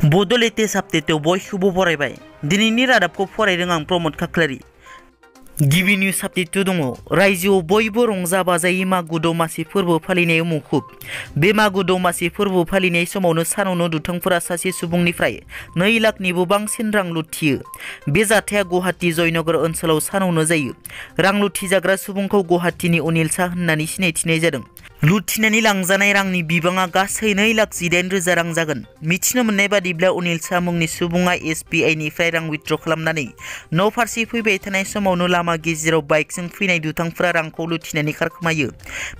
बड' लेटेस्ट आपडेटआव बयखौबो बरायबाय। दिनैनि रादाबखौ फरायदों आं प्रमद खाख्लारि। गिबि निउज आपडेट दङ। रायजोआव बयबो रंजा बाजायै मागो दमासि फोरबो फालिनायाव मुखुब। बे मागो दमासि फोरबो फालिनाय समावनो सानावनो दुथांफोरा सासे सुबुंनिफ्राय 2 लाखनिबो बांसिन रां लुथियो। बे जाथाया गुवाहाटी जयनगर ओनसोलाव सानावनो जायो। रां लुथिजाग्रा सुबुंखौ गुवाहाटीनि अनिल शाह होननानै सिनायथिनाय जादों। लुथिनानै लांजानाय रांनि बिबाङा गासै 2,18,000 रां जागोन। मिथिनो मोननाय बादिब्ला अनिल शाह मुंनि सुबुङा SBI निफ्राय रां विथड्र खालामनानै न' फारसे फैबाय थानाय समावनो लामा गेजेराव बाइकजों फैनाय दुथांफोरा रांखौ लुथिनानै खारखोमायो।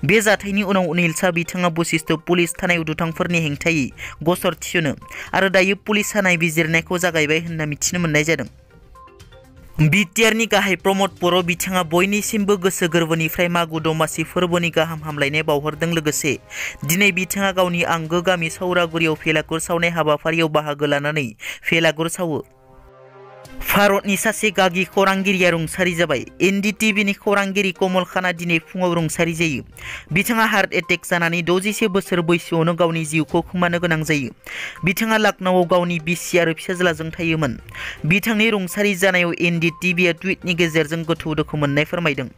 बे जाथायनि उनाव अनिल शाह बिथाङा बशिष्ठ पुलिस थानायाव दुथांफोरनि हेंथायै गसर थिसनो आरो दायो पुलिसआ नायबिजिरनायखौ जागायबाय होनना मिथिनो मोननाय जादों। बिटिआरनि गाहाय प्रमद बर' बिथाङा बयनिसिमबो गोसो गोरबोनिफ्राय मागो दमासि फोरबोनि गाहाम हामलायनाय बावहरदों। लोगोसे दिनै बिथाङा गावनि आंगो गामि सौरागुरियाव भेलागुर सावनाय हाबाफारियाव बाहागो लानानै भेलागुर सावो। भारतनि सासे गागि खौरांगिरिया रुंसारि जाबाय। NDTVनि खौरांगिरि कमल खाना दिनै फुङाव रुंसारि जायो। बिथाङा हार्ट एटेक जानानै 61 बोसोर बैसोआवनो गावनि जिउखौ खोमानो गोनां जायो। बिथाङा लखनऊआव गावनि बिसि आरो फिसाज्लाजों थायोमोन। बिथांनि रुंसारि जानायाव NDTVआ टुइटनि गेजेरजों गोथौ दुखु मोननाय फोरमायदों।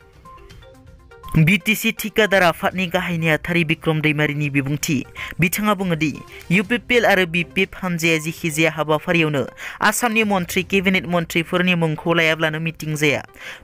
BTC ठिकादार आफादनि गाहाय नेहाथारि बिक्रम दैमारिनि बिबुंथि। बिथाङा बुङो दि UPPL आरो BPF हानजाया जिखिजाया हाबाफारियावनो आसामनि मन्थ्रि केबिनेट मन्थ्रिफोरनि मुंखौ लायाब्लानो मिटिं जाया।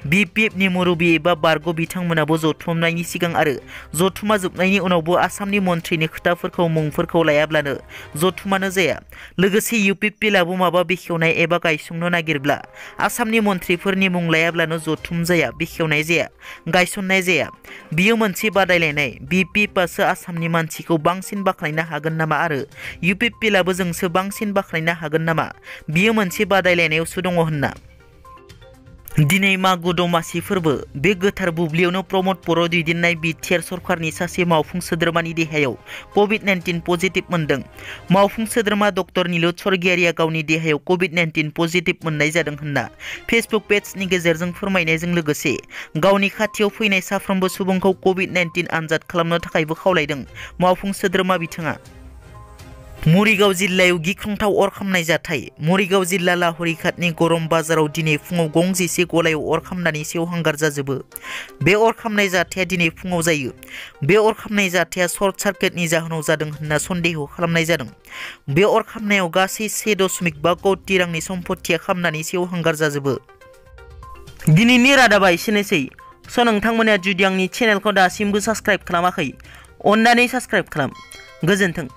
BPFनि मुरब्बी एबा बारग' बिथांमोनाबो जथुमनायनि सिगां आरो जथुमा जोबनायनि उनावबो आसामनि मन्थ्रिनि खोथाफोरखौ मुंफोरखौ लायाब्लानो जथुमानो जाया। लोगोसे UPPLआबो माबा बेखेवनाय एबा गायसंनो नागिरब्ला आसामनि मन्थ्रिफोरनि मुं लायाब्लानो जथुम जाया, बेखेवनाय जाया, गायसननाय जाया। बियो मोनसे बादायलायनाय। BPFआसो आसामनि मानसिखौ बांसिन बाख्नायनो हागोन नामा आरो UPPLआबो जोंसो बांसिन बाख्नायनो हागोन नामा? बियो मोनसे बादायलायनायावसो दङ होनना। दिनै मागो दमासि फोरबो। बे गोथार बुब्लियावनो प्रमद बर' दैदेननाय बिटिआर सरकारनि सासे मावफुं सोद्रोमानि देहायाव COVID-19 पजिटिभ मोनदों। मावफुं सोद्रोमा डक्टर नीलुत स्वर्गियारिया गावनि देहायाव COVID-19 पजिटिभ मोननाय जादों होनना फेसबुक पेजनि गेजेरजों फोरमायनायजों लोगोसे गावनि खाथियाव फैनाय साफ्रोमबो सुबुंखौ COVID-19 आनजाद खालामनो थाखायबो खावलायदों। मावफुं सोद्रोमा बिथाङा मरिगाव जिल्लायाव गिख्रंथाव अर खामनाय जाथाय। मरिगाव जिल्ला लाहरी घाटनि गरम बाजाराव दिनै फुङाव गंजिसे गलायाव अर खामनानै सेवहांगार जाजोबो। बे अर खामनाय जाथाया दिनै फुङाव जायो। बे अर खामनाय जाथाया सर्ट सार्किटनि जाहोनाव जादों होनना सन्देह खालामनाय जादों। बे अर खामनायाव गासै 1.5 कोटि रांनि सम्पथिया खामनानै सेवहांगार जाजोबो। दिनैनि रादाबा एसेनोसै। नोंथांमोना जुदि आंनि चेनेलखौ दासिमबो साबस्क्राइब खालामाखै, अन्नानै साबस्क्राइब खालाम। गोजोन्थों।